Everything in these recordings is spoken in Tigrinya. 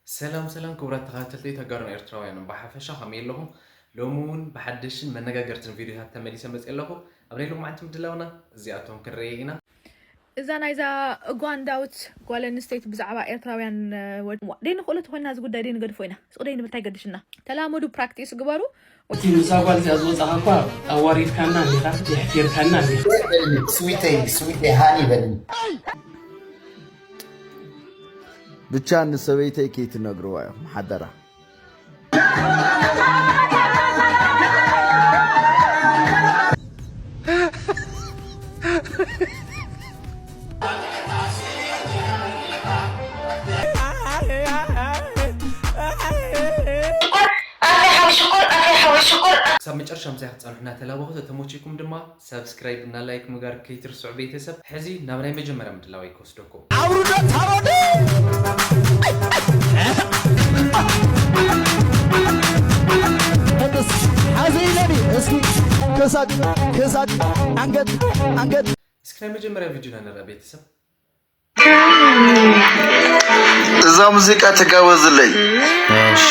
ሰላም ሰላም ክቡራት ተኸታተልቲ ተጋሩን ኤርትራውያንን ብሓፈሻ ከመይ ኣለኹም? ሎሚ እውን ብሓደሽን መነጋገርትን ቪድዮታት ተመሊሰ መፅእ ኣለኹ። ኣብ ናይ ሎማዓንቲ ምድላውና እዚኣቶም ክንርኢ ኢና። እዛ ናይዛ ጓንዳውት ጓል ኣንስተይቲ ብዛዕባ ኤርትራውያን ወድ ደይ ንኽእሎ ተኾይና እዚ ጉዳይ ደይ ንገድፎ ኢና። ስቕ ደይ ንብል እንታይ ገድሽና? ተላመዱ፣ ፕራክቲስ ግበሩ። እቲ ምስዛ ጓል እዚኣ ዝወጻኻ እኳ ኣዋሪድካና እንዲኻ፣ የሕፊርካና እንዲኻ። ስዊተይ፣ ስዊተይ፣ ሃኒ በልኒ። ብቻ ንሰበይተይ ከይትነግርዋ ኢኹም ሓደራ። ክሳብ መጨረሻ ምሳይ ክትጸንሑ እናተላበኹ፣ ተተመቺኩም ድማ ሳብስክራይብ እና ላይክ ምግባር ከይትርስዑ ቤተሰብ። ሕዚ ናብ ናይ መጀመርያ ምድላወይ ክወስደኩም። ኣውርዶ ታቦት! ተንስ፣ ሓዘ ኢለኒ፣ እስኪ ክሳድ፣ ክሳድ፣ ኣንገት፣ ኣንገት። እስኪ ናይ መጀመርያ ቪዲዮና ንርኣ ቤተሰብ። እዛ ሙዚቃ ተጋበዝለይ። እሺ።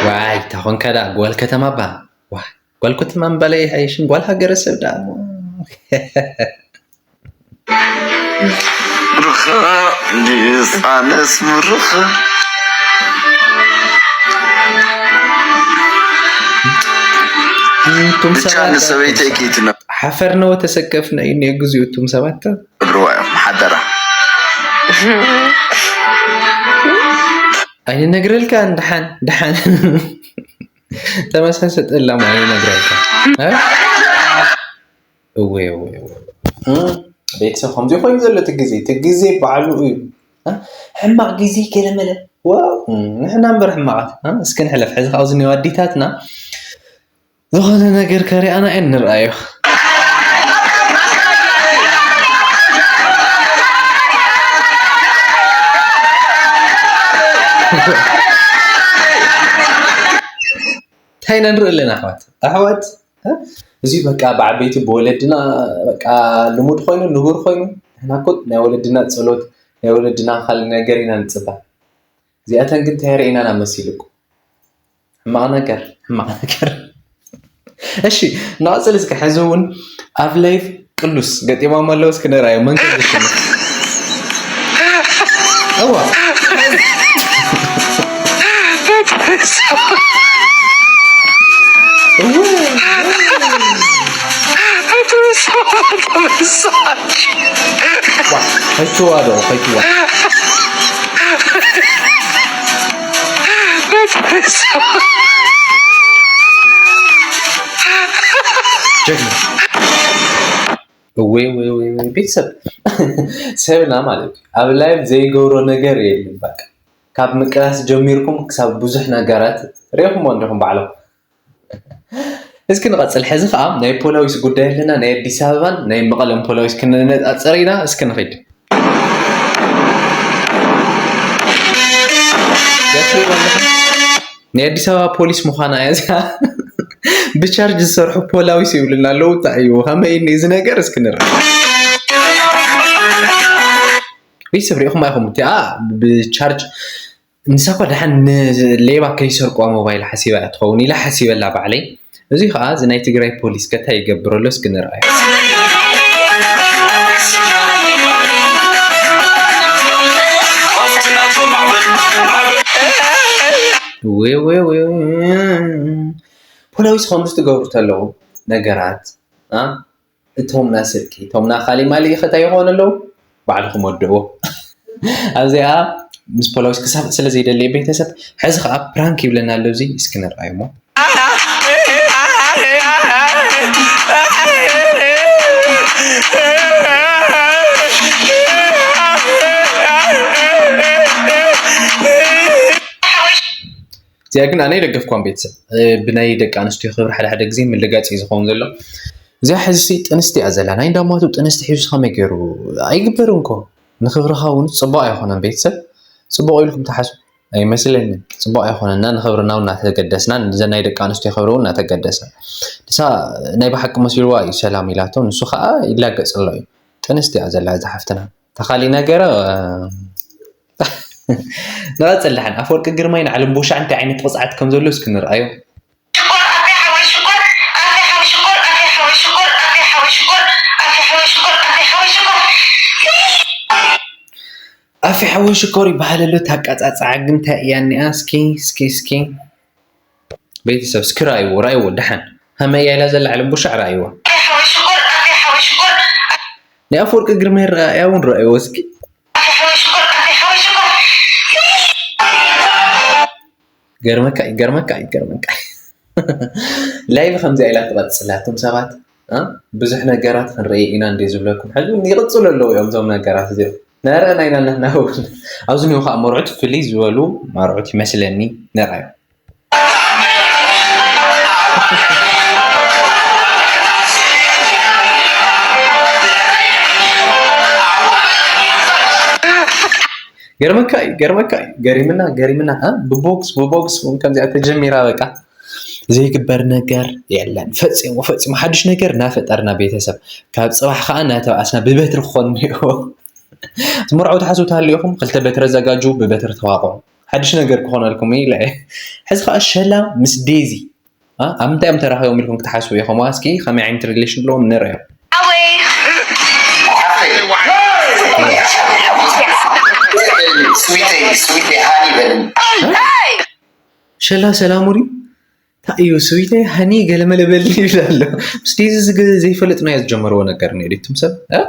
ዋይ፣ ታኾንካ ደኣ ጓል ከተማ እባ። ዋይ፣ ጓል ከተማ ምባለይ ኣይሓይሽን፣ ጓል ሃገረሰብ ደኣ እሞ። ርኻ ዲስ ኣነስ ምርኻ። እቱም ብቻ ሰባት ንሰበይተይ ከይትነ- ሓፈርነ ወተሰከፍነ እዩ እኒኦ ግዚኡ እቱም ሰባት። እብልዋ እዮም ሓደራ። ኣይንነግረልካን፣ ደሓን፣ ደሓን። ተመሳሰጠላ ማለት ይነግረልካ። እ? እወ፣ እወ፣ እወ። እ? ቤተሰብ ከምዚ ኮይኑ ዘሎ እቲ ግዜ፣ እቲ ግዜ ባዕሉ እዩ። እ? ሕማቕ ግዜ ገለመለ። ዋው፣ እ፣ ንሕና እምበር ሕማቓት። እ? እስኪ ንሕለፍ። ሕዚ ካብዚ እኒኦ ኣዲታትና ዝኾነ ነገር ከሪኣና እየን ንርኣዮ። እንታይ ኢና ንርኢ ኣለና ኣሕዋት? ኣሕዋት፣ እ? እዚ በቃ ብዓበይቲ ብወለድና በቃ ልሙድ ኮይኑ፣ ንቡር ኮይኑ፣ ንሕና እኮ ናይ ወለድና ጸሎት፣ ናይ ወለድና ካልእ ነገር ኢና ንጽበ። እዚኣተን ግን እንታይ ርኢናና መሲልኩም? ሕማቕ ነገር፣ ሕማቕ ነገር። እሺ፣ ንቐጽል እስከ። ሕዚ እውን ኣብ ላይቭ ቅሉስ ገጢሞም ኣለዉ፣ እስኪ ንርኣዮ መን ከም ዘሸንፍ። እዋ። እዋ። ዋ፣ ከይትዋ ዶ፣ ከይትዋ። ጀግና። እወይ፣ እወይ፣ እወይ፣ እወይ፣ ቤተሰብ። ሰብና ማለት እዩ። ኣብ ላይቭ ዘይገብሮ ነገር የለን። በቃ ካብ ምቅላስ ጀሚርኩም ክሳብ ብዙሕ ነገራት ርኢኹምዎ እንዲኹም ባዕልኹም። እስኪ ንቐጽል። ሕዚ ኸኣ ናይ ፖላዊስ ጉዳይ ኣለና። ናይ ኣዲስ ኣበባን ናይ መቐለን ፖላዊስ ክነነጻጽር ኢና። እስኪ ንኺድ። ናይ ኣዲስ ኣበባ ፖሊስ ምዃና እያ እዚኣ። ብቻርጅ ዝሰርሑ ፖላዊስ ይብሉና ኣለዉ። እንታይ እዩ? ከመይ እዩ እዚ ነገር? እስኪ ንርኢ። ቤተሰብ ሪኢኹም ኣይኹም? እቲኣ ብቻርጅ ንሳ እኳ ደሓን ንሌባ ከይሰርቋ ሞባይል ሓሲባ እያ ትኸውን ኢላ ሓሲበላ ባዕለይ። እዚ ኸኣ እዚ ናይ ትግራይ ፖሊስ ከ እንታይ ይገብር ኣሎ እስኪ ንርኣዮ። ወይ ወይ ወይ። ፖላዊስ ከምዚ ትገብሩ ተለዉ ነገራት፣ እ? እቶም ና ስልኪ፣ እቶም ና ካሊ ማሊ ከ እንታይ ይኾኑ ኣለዉ? ባዕልኹም ወድእዎ። ኣብዚኣ ምስ ፖላዊስ ክሳብ ስለ ዘይደለየ ቤተሰብ፣ ሕዚ ኸኣ ፕራንክ ይብለና ኣሎ እዚ፣ እስኪ ንርኣዮ እሞ። እዚኣ ግን ኣነ ኣይደገፍኳን ቤተሰብ። እ፣ ብናይ ደቂ ኣንስትዮ ክብሪ ሓደ ሓደ ግዜ ምልጋጽ እዩ ዝኸውን ዘሎ። እዚኣ ሕዚ ጥንስቲ እያ ዘላ። ናይ እንዳማቱ ጥንስቲ ሒዙ ከመይ ገይሩ? ኣይግበርን እኮ። ንክብርኻ እውን ጽቡቕ ኣይኾነን ቤተሰብ። ጽቡቕ ኢልኩም ትሓስቡ። ኣይመስለንን። ጽቡቕ ኣይኮነና። ንኽብርና እውን እናተገደስና፣ ንዘን ናይ ደቂ ኣንስትዮ ክብሪ እውን እናተገደሰ። ንሳ ናይ ብሓቂ መሲልዋ እዩ ሰላም ኢላቶ፣ ንሱ ኸኣ ይላገጽ ኣሎ እዩ። ጥንስቲ እያ ዘላ እዛ ሓፍትና። ተኻሊ ነገረ ንቐጽል ደሓን። ኣፈወርቂ ግርማይ ንዓለም ቦሻዕ እንታይ ዓይነት ቅጽዓት ከም ዘሎ እስኪ ንርኣዮ። ሽኮር ኣፌ ሓወይ ሽኮር ኣፌ ሓወይ ሽኮር ኣፌ ሓወይ ሽኮር ኣፌ ሓወይ ሽኮር ኣፌ ሓወይ ሽኮር ኣፌ ሓወይ ሽኮር ኣፌ ሓወይ ሽኮር ኣፌ ሓወይ ሽኮር ይበሃል ኣሎ። እቲ ኣቃጻጽዓ ግን እንታይ እያ እኒኣ? እስኪ እስኪ እስኪ ቤተሰብ እስኪ ራእይዎ ራእይዎ ደሓን ሃመያ ኢላ ዘላ ዓለም ቡሻዕ ራእይዎ። ኣፌ ሓወይ ሽኮር ኣፌ ሓወይ ሽኮር ናይ ኣፈወርቂ ግርማይ ራእያ እውን ራእይዎ እስኪ። ኣፌ ሓወይ ሽኮር ኣፌ ሓወይ ሽኮር ገርመካ እዩ ገርመካ እዩ ገርመካ እዩ። ላይቭ ከምዚኣ ኢላ ትቐጽል ኣቱም ሰባት። እ? ብዙሕ ነገራት ክንርኢ ኢና እንደ ዝብለኩም ሕዚ እውን ይቕጽሉ ኣለዉ እዮም እዞም ነገራት እዚኦም። ነረአና ኢና ንሕና እውን። ኣብዚ እኒኦ ከዓ መርዑት ፍልይ ዝበሉ መርዑት ይመስለኒ። ንርኣዮም። ገርመካ እዩ ገርመካ እዩ ገሪምና ገሪምና እ? ብቦክስ ብቦክስ እውን ከምዚኣ ተጀሚራ በቃ ዘይግበር ነገር የለን ፈፂሙ ፈፂሙ ሓዱሽ ነገር እናፈጠርና ቤተሰብ ካብ ፅባሕ ከዓ እናተባኣስና ብበትሪ ክኾን እኒኦ። ትመርዓው ትሓስቡ ተሃሊኹም ክልተ በትሪ ኣዘጋጅው ብበትሪ ተዋቕዑ ሓድሽ ነገር ክኾነልኩም እዩ ኢለ እየ። ሕዚ ከዓ ሸላ ምስ ዴዚ እ? ኣብ ምንታይ እዮም ተራኺቦም ኢልኩም ክትሓስቡ ኢኹም እስኪ ከመይ ዓይነት ሪሌሽን ኣለዎም ንርአዮም። ሓወይ ስዊተይ ስዊተይ ሃኒ በልኒ ሸላ ሰላሙ ድዩ እንታይ እዩ ስዊተይ ሃኒ ገለመለ በልኒ ይብል ኣሎ። ምስ ዴዚ ዝግ ዘይፈልጥናዮ ዝጀመርዎ ነገር ነይሩ እቱም ሰብ እ?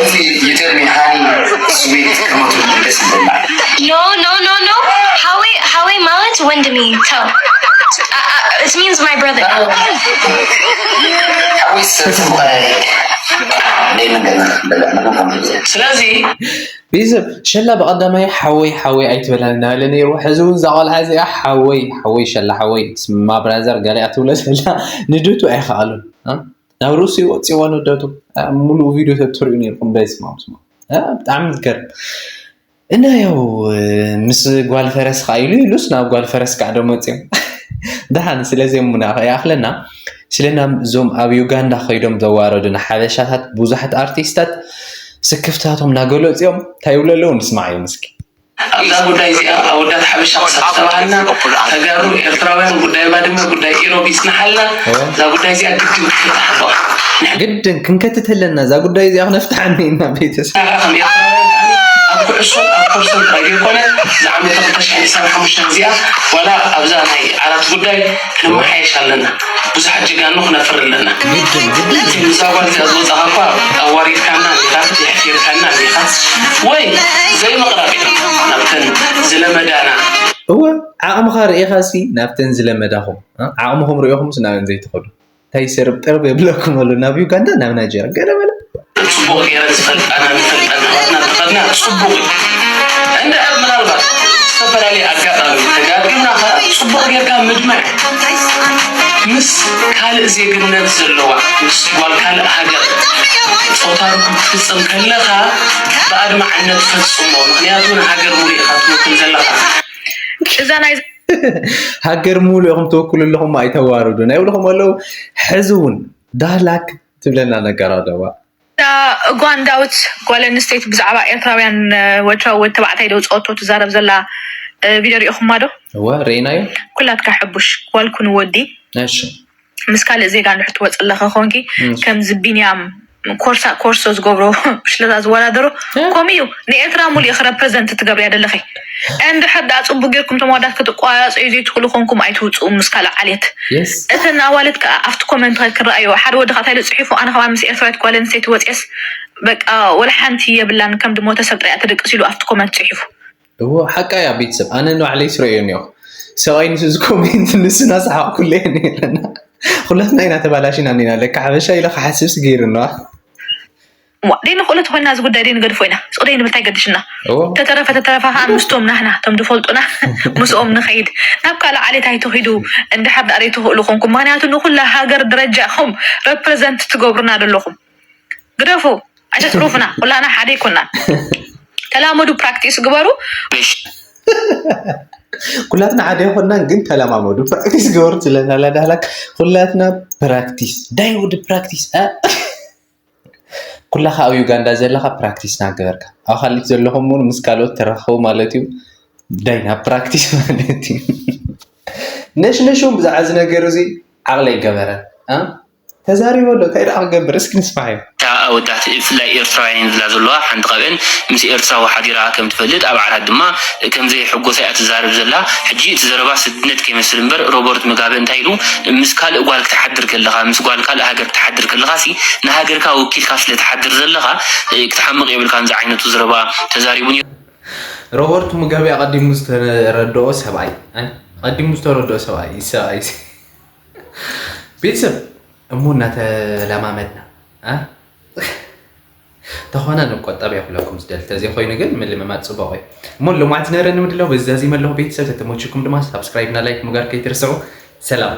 እዚ you tell me honey sweet ከመቱ ደስ ይብለና No, no, no, no. Hawi, Hawi ማለት ወንድሜ ተው. Uh, uh, it means my brother. ሓወይ ሰብስባይ ናይ መንገድና ክንበልዕ ንኹን ከምዚ ስለዚ ቤተሰብ ሸላ ብቐዳማይ ሓወይ ሓወይ ኣይትበላን እናበለ ነይሩ። ሕዚ እውን እዛ ቆልዓ እዚኣ ሓወይ ሓወይ ሸላ ሓወይ ስማ ብራዘር ገሊኣ ትብሎ ዘላ ንደቱ ኣይኸኣሉን። እ? ናብ ርእሱ ይወፅእዋ ንደቱ። እ፣ ሙሉእ ቪድዮ ተትሪኡ ነይርኩም በስማም ስማ እ፣ ብጣዕሚ ዝገርም እና ያው እ፣ ምስ ጓል ፈረስ ከዓ ኢሉ ኢሉስ ናብ ጓል ፈረስ ከዓ ዶ መፅዮም ደሓን ስለዚኦም ሙና ይኣኽለና ስለና እዞም ኣብ ዩጋንዳ ከይዶም ዘዋረዱና ሓበሻታት ብዙሓት ኣርቲስታት ስክፍታቶም ናገለፂኦም እንታይ ይብሉ ኣለዉ ንስማዕ እዮም እስኪ ኣብዛ ጉዳይ እዚኣ ኣወዳት ሓበሻ ክሳብ ዝተባሃልና ተጋሩ ኤርትራውያን ጉዳይ ባድመ ጉዳይ ኢሮብ ይፅናሓልና እዛ ጉዳይ እዚኣ ግድን ክትፍታሕ ኣለዋ ግድን ክንከትት ኣለና እዛ ጉዳይ እዚኣ ክነፍትሓ እኒና ቤተሰብ ንሕና ከዓ ከም ኤርትራውያን ከዓኒ ኣብ ኩዕሶን ኣብ ኮርሶን ጥራይ ዘይኮነ እዛ ዓመተ ክልተ ሽሕን ዕስራን ሓሙሽተን እዚኣ ዋላ ኣብዛ ናይ ዓራት ጉዳይ ክንመሓየሽ ኣለና ብዙሓት ጀጋኑ ክነፍሪ ኣለና ግድን ግድን ነቲ ምስዛ ጓል እዚኣ ዝወፃኻ እኳ ኣዋሪድካና እንዲኻ የሕፊርካና እንዲኻ ወይ ዘይምቕራብ ኢና ናብተን ዝለመዳና እወ ዓቕምኻ ርኢኻ ሲ ናብተን ዝለመዳኹም እ? ዓቕምኹም ርኢኹምስ ናበን ዘይትኸዱ እንታይ ሰርብ ጥርብ የብለኩም ኣሎ ናብ ዩጋንዳ ናብ ናይጀርያ ገለ በለ ጽቡቕ ገይረን ዝፈልጣና ንፈልጠን ኣሕዋትና እንተኸድና ጽቡቕ እዩ እንድሕር ምናልባት ዝተፈላለየ ኣጋጣሚ ተጋጢምና ኸ ጽቡቕ ጌርካ ምድማዕ ምስ ካልእ ዜግነት ዘለዋ ምስ ጓል ካልእ ሃገር ጾታ ርክብ ክትፍጽም ከለኻ ብኣድማዕነት ፈጽሞ ምኽንያቱ ንሃገር ሙሉእ ኢኻ ትውክል ዘለኻ እዛ ናይ ሃገር ሙሉእ ኢኹም ትውክሉ ኣለኹም ኣይተዋርዱ ናይ ብልኹም ኣለዉ ሕዚ እውን ዳህላክ ትብለና ነገር ኣለዋ እዛ ኡጋንዳዊት ጓል ኣንስተይቲ ብዛዕባ ኤርትራውያን ወዲ ወዲ ተባዕታይ ደውፅኦቶ ትዛረብ ዘላ እ፣ ቪድዮ ሪኢኹማ ዶ? እወ ርኢናዮ ኩላትካ ሕቡሽ ጓልኩ ንወዲ እሺ ምስ ካልእ ዜጋ እንድሕር ትወፅ ኣለኸ ኮንኪ እሺ። ከምዚ ቢንያም ኮርሳ ኮርሶ ዝገብሮ ሽለታ ዝወዳደሮ እ? ከምኡ እዩ ንኤርትራ ሙሉእ ኢኺ ረፕረዘንት ትገብርያ ዘለኺ እንድሕር ዳ ፅቡቅ ጌርኩም ተመዋዳት ክትቋያፀዩ ዘይትኽእሉ ኮንኩም ኣይትውፅኡ ምስ ካልእ ዓሌት የስ እተን ኣዋልድ ከዓ ኣብቲ ኮመንት ክረኣዮ ሓደ ወዲ ከዓ እንታይ ኢሉ ፅሒፉ ኣነ ከማን ምስ ኤርትራዊት ጓል ኣንስተይቲ ወፅየስ በቃ ወላ ሓንቲ የብላን ከም ድሞተ ሰብ ጥራይ እያ ትድቅስ ኢሉ ኣብቲ ኮመንት ፅሒፉ እዎ ሓቃ እያ ቤተሰብ ኣነ ንባዕለይ ስረዮ እኒኦ ሰብኣይ ንሱ እዚ ኮሜንት ንስና ሰሓቕኩለ እየ ነይረና ኩላትና ኢና ተባላሽና እኒና ለካ ሓበሻ ኢለ ክሓስብስ ገይሩ ነዋ እሞ ደይ ንኽእሎ ተኮይና እዚ ጉዳይ ደይ ንገድፎ ኢና ስቕ ደይ ንምንታይ ገድሽና እዎ ተተረፈ ተተረፈ ከዓ ምስቶም ናህና እቶም ዝፈልጡና ምስኦም ንኸይድ ናብ ካልእ ዓሌት ኣይትኺዱ እንድሕር ዳኣ ዘይትኽእሉ ኮንኩም ምክንያቱ ንኩላ ሃገር ደረጃ ኢኹም ረፕረዘንት ትገብሩና ዘለኹም ግደፉ ኣይተትርፉና ኩላና ሓደ ኣይኮናን ተላመዱ፣ ፕራክቲስ ግበሩ። ኩላትና ሓደ ይኮናን ግን ተለማመዱ ፕራክቲስ ገበሩ ትለና ላዳህላክ ኩላትና ፕራክቲስ ዳይ ወዲ ፕራክቲስ ኩላካ ኣብ ዩጋንዳ ዘለካ ፕራክቲስ ናገበርካ ኣብ ካሊት ዘለኩም እውን ምስ ካልኦት ተራኸቡ ማለት እዩ ዳይ ናብ ፕራክቲስ ማለት እዩ ነሽነሹም ብዛዕባ እዚ ነገር እዚ ዓቕለ ይገበረ ተዛሪበ ኣሎ እንታይ ደኣ ክገብር እስኪ ንስማዓዮ እታ ኣወዳት ብፍላይ ኤርትራውያን ዝብላ ዘለዋ ሓንቲ ካብአን ምስ ኤርትራዊ ሓዲራ ከም ትፈልጥ ኣብ ዓራት ድማ ከም ዘይሕጎሳ እያ ትዛረብ ዘላ ሕጂ እቲ ዘረባ ስድነት ከይመስል እምበር ሮበርት ምጋበ እንታይ ኢሉ ምስ ካልእ ጓል ክትሓድር ከለኻ ምስ ጓል ካልእ ሃገር ክትሓድር ከለኻ ሲ ንሃገርካ ወኪልካ ስለ ትሓድር ዘለኻ ክትሓምቕ የብልካን ዝዓይነቱ ዘረባ ተዛሪቡ ነይሩ። ሮበርት ሙጋቤ ኣቐዲሙ ዝተረድኦ ሰብኣይ ኣቐዲሙ ዝተረድኦ ሰብኣይ ሰብኣይ ቤተሰብ እሞ እናተለማመድና ተኾነ ንቆጠብ የብለኩም ዝደል ተዘይኮይኑ ግን ምልምማድ ፅቡቅ እዩ እሞ ልምዓት ዝነበረኒ ምድላው በዚ ዛዚመ ኣለኹ ቤተሰብ ተተመችኩም ድማ ሳብስክራይብ እና ላይክ ምግባር ከይትርስዑ ሰላም